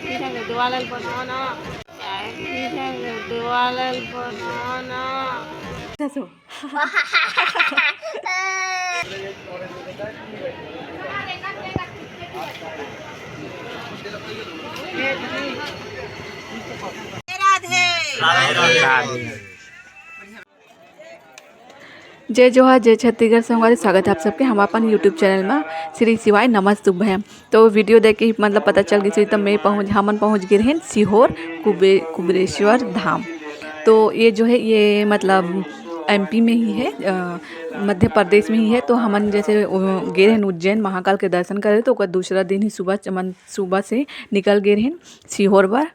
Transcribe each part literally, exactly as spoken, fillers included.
पीछे के दीवाल ल बनाना। पीछे के दीवाल ल बनाना। राधे। जय जोहार, जय छत्तीसगढ़ संगवारी, स्वागत है आप सबके हम अपन YouTube चैनल में श्री शिवाय नमः शुभम। तो वीडियो देख के ही मतलब पता चल गई, तो मैं पहुँच हमन पहुँच गए हैं सीहोर कुबे कुबेरेश्वर धाम। तो ये जो है, ये मतलब एमपी में ही है, अ, मध्य प्रदेश में ही है। तो हमन जैसे, अ, गे रहेन उज्जैन महाकाल के दर्शन करे, तो ओकर दूसरा दिन ही सुबह हमन सुबह से निकल गए रहेन सीहोर बर।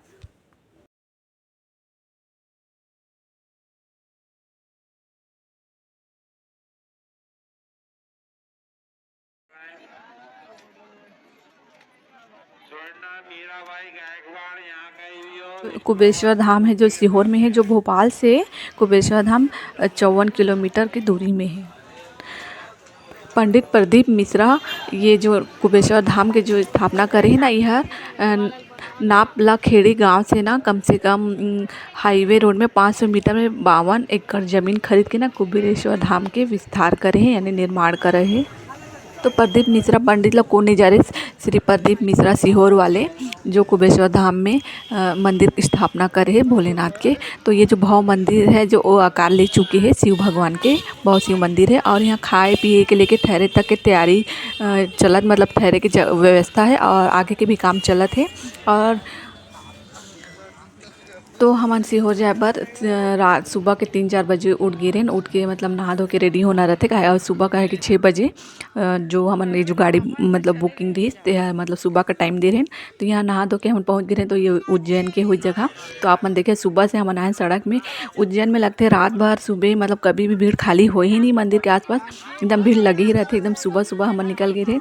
कुबेश्वर धाम है जो सीहोर में है, जो भोपाल से कुबेश्वर धाम चौवन किलोमीटर की दूरी में है। पंडित प्रदीप मिश्रा ये जो कुबेश्वर धाम के जो स्थापना करे है ना, यह, अ, नापला खेड़ी गांव से ना कम से कम, उम, हाईवे रोड में पाँच सौ मीटर में बावन एकड़ जमीन खरीद के ना कुबेरेश्वर धाम के विस्तार करे है, यानी निर्माण करे है। तो प्रदीप मिश्रा पंडित ला कोन नहीं जाने, श्री प्रदीप मिश्रा सीहोर वाले जो कुबेश्वर धाम में, अ, मंदिर की स्थापना करे है भोलेनाथ के। तो ये जो भव मंदिर है जो वो आकार ले चुके है शिव भगवान के, भव शिव मंदिर है। और यहाँ खाए पिए के लेके ठहरे तक के तैयारी, अ, चलत, मतलब ठहरे के ज-, व्यवस्था है और आगे के भी काम चलत है। और तो हमन सीहोर जाए बर, अ, रात सुबह के तीन चार बजे उठ गे रहेन। उठ के मतलब नहा धो के रेडी होना रहथे, काहे और सुबह का है कि छः बजे, अ, जो हमन ये जो गाड़ी मतलब बुकिंग रहिस ते ह मतलब सुबह का टाइम दे रहेन। तो यहाँ नहा धो के हमन पहुँच गे रहेन। तो ये उज्जैन के हुई जगह। तो आप मन देखे सुबह से हमन आए सड़क में। उज्जैन में लगथे रात भर सुबह मतलब कभी भी भीड़ खाली हो ही नहीं मंदिर के आसपास, एकदम भीड़ लगे ही रहथे। एकदम सुबह सुबह हमन निकल गए रहे।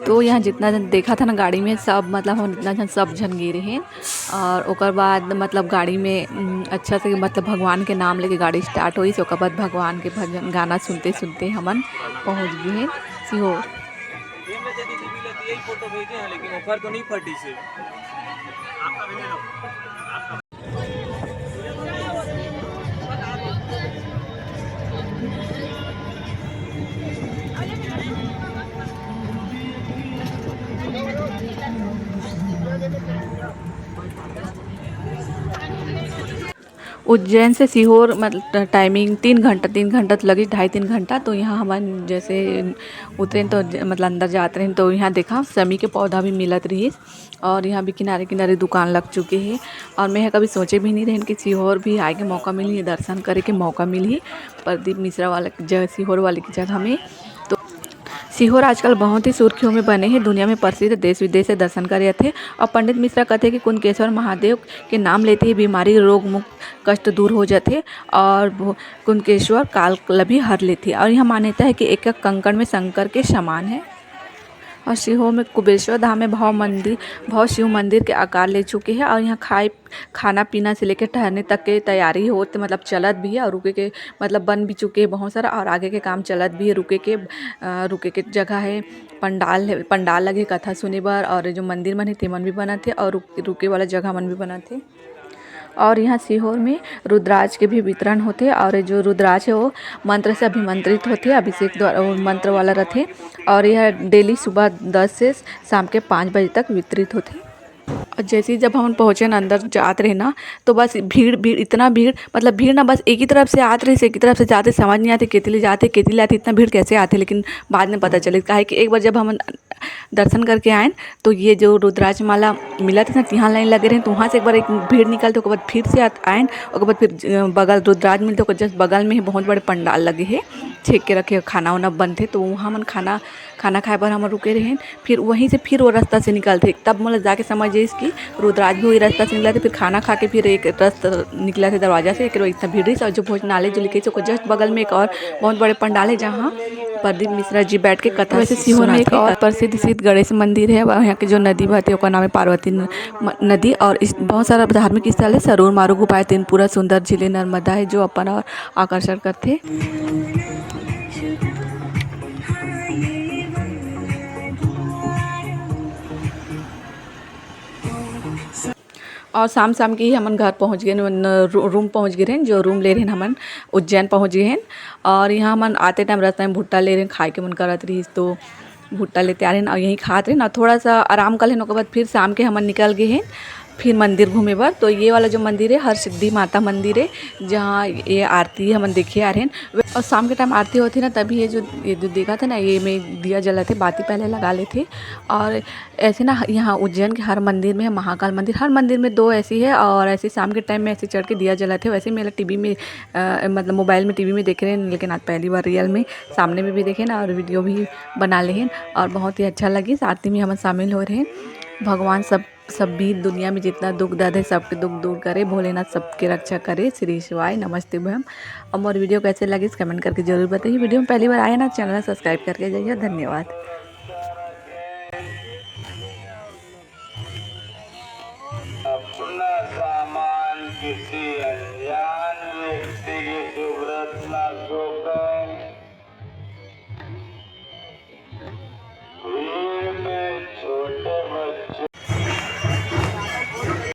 तो यहाँ जितना जन देखा था ना गाड़ी में, सब मतलब हम इतना जन, सब जन गे रहे हैं। और ओकर बाद मतलब गाड़ी में, उम, अच्छा से मतलब भगवान के नाम लेके गाड़ी स्टार्ट होइस। ओकर बाद भगवान के भजन गाना सुनते सुनते हमन पहुँच गए हैं सीहोर। यही फोटो भेजे हैं, लेकिन ओकर तो नहीं फटी से। उज्जैन से सीहोर मतलब टाइमिंग तीन घंटा, तीन घंटा तो लगी, ढाई तीन घंटा। तो यहाँ हमन जैसे उतरेन तो ज-, मतलब अंदर जात रहेन तो यहाँ देखा समी के पौधा भी मिलत रहिस। और यहाँ भी किनारे किनारे दुकान लग चुके हैं। और मैं कभी सोचे भी नहीं रहेन कि सीहोर भी आए के मौका मिली, दर्शन करे के मौका मिली प्रदीप मिश्रा वाला ज-, सीहोर वाले की जगह में। तो सीहोर आजकल बहुत ही सुर्खियों में बने हैं, दुनिया में प्रसिद्ध, देश विदेश से दर्शन करे आथे। और पंडित मिश्रा कहते हैं कि कुंदकेश्वर महादेव के नाम लेते ही बीमारी, रोग मुक्त, कष्ट दूर हो जाते और वो कुंदकेश्वर काल ला भी हर लेते। और यह मान्यता है कि एक एक कंकड़ में शंकर के समान है। और सीहोर में कुबेश्वर धाम में भव मंदिर, भव शिव मंदिर के आकार ले चुके हैं। और यहाँ खाए, खाना पीना से लेके ठहरने तक के तैयारी होत, मतलब चलत भी है और रुके के, मतलब बन भी चुके हैं बहुत सारा, और आगे के काम चलत भी है। रुके के, अ, रुके के जगह है, पंडाल है, पंडाल लगे कथा सुने बर, और जो मंदिर मन है तेमन भी बनत है और रुक-, रुके वाला जगह मन भी बनत है। और यहाँ सीहोर में रुद्राज के भी वितरण होथे और जो रुद्राज है वो मंत्र से अभिमंत्रित होथे, अभिषेक द्वारा वो मंत्र वाला रथे। और यह डेली सुबह दस से शाम के पाँच बजे तक वितरित होथे। और जैसे ही जब हमन पहुँचे ना, अंदर जात रहे ना, तो बस भीड़, भीड़, इतना भीड़, मतलब भीड़ ना बस एक ही तरफ से आत रही, एक ही तरफ से जाते, समझ नहीं आते केती ले जाते, केती ले आते, इतना भीड़ कैसे आते। लेकिन बाद में पता चले, काहे कि एक बार जब हमन दर्शन करके आएन, तो ये जो रुद्राज माला मिलत है ना, तिहाँ लाइन लगे रहे, तो वहाँ से एक बार एक भीड़ निकलते, ओकर बाद फिर से आत-, आएन, ओकर बाद फिर ज-, बगल रुद्राज मिलते, ओकर जस्ट बगल में ही बहुत बड़े पंडाल लगे है। छेक के रखे खाना वाना बनथे, तो वहाँ हमन खाना, खाना खाए बर हमन रुके रहेन। फिर वहीं से फिर वो रास्ता से निकलथे, तब मोला जाके समझ आइस कि रुद्राज भी वही रास्ता से निकलथे। फिर खाना खा के फिर एक रास्ता निकलथे दरवाजा से, एक इतना भीड़ रहिस। और जो भोजनालय जो लिखे ओकर just बगल में एक और बहुत बड़े पंडाल है, जहाँ प्रदीप मिश्रा जी बैठ के कथा वैसे सीहोर में एक सुनाथे। और प्रसिद्ध सिद्ध गणेश मंदिर है, वहाँ के जो नदी बहथे ओकर नाम है पार्वती न-, म-, नदी। और इस बहुत सारा धार्मिक स्थल है, सरूर मारू गुफा है, तीनपुरा सुंदर झील है, नर्मदा है, जो अपन और आकर्षण करथे। और शाम शाम के ही हमन घर पहुँच गए, न-, रू-, रूम पहुँच गए रहेन, जो रूम ले रहेन हमन उज्जैन पहुँच गए हैं। और यहाँ हमन आते टाइम रास्ता में भुट्टा ले रहेन, खाए के मन करत रहिस तो भुट्टा लेते आ रहेन और यहीं खात रहेन और थोड़ा सा आराम कर लेन। ओकर बाद फिर शाम के हमन निकल गए हैं फिर मंदिर घूमे बर। तो ये वाला जो मंदिर है हर सिद्धि माता मंदिर है, जहाँ ये आरती हमन देखे आ रहेन। और शाम के टाइम आरती होती ना, तभी ये जो, ये जो देखा था ना, ये में दिया जलाते, बाती पहले लगा लेते। और ऐसे ना यहाँ उज्जैन के हर मंदिर में, महाकाल मंदिर, हर मंदिर में दो ऐसी है। और ऐसे शाम के टाइम में ऐसे चढ़ के दिया जलाते, वैसे मेरा टीवी में, अ, मतलब मोबाइल में, टीवी में देखे रहेन, लेकिन आज पहली बार रियल में सामने में भी देखेन और वीडियो भी बना लेन और बहुत ही अच्छा लगिस। आरती में हमन शामिल हो रहेन। भगवान सब, सब भी दुनिया में जितना दुख दर्द है, सबके दुख दूर करे, भोलेनाथ सबके रक्षा करे। श्री शिवाय, नमस्ते भम। और मोर वीडियो कैसे लगिस, कमेंट करके जरूर बताइए। वीडियो में पहली बार आए ना, चैनल सब्सक्राइब करके जाइए। धन्यवाद। अपना सामान किसी अनजान व्यक्ति के शुभ रत्ना को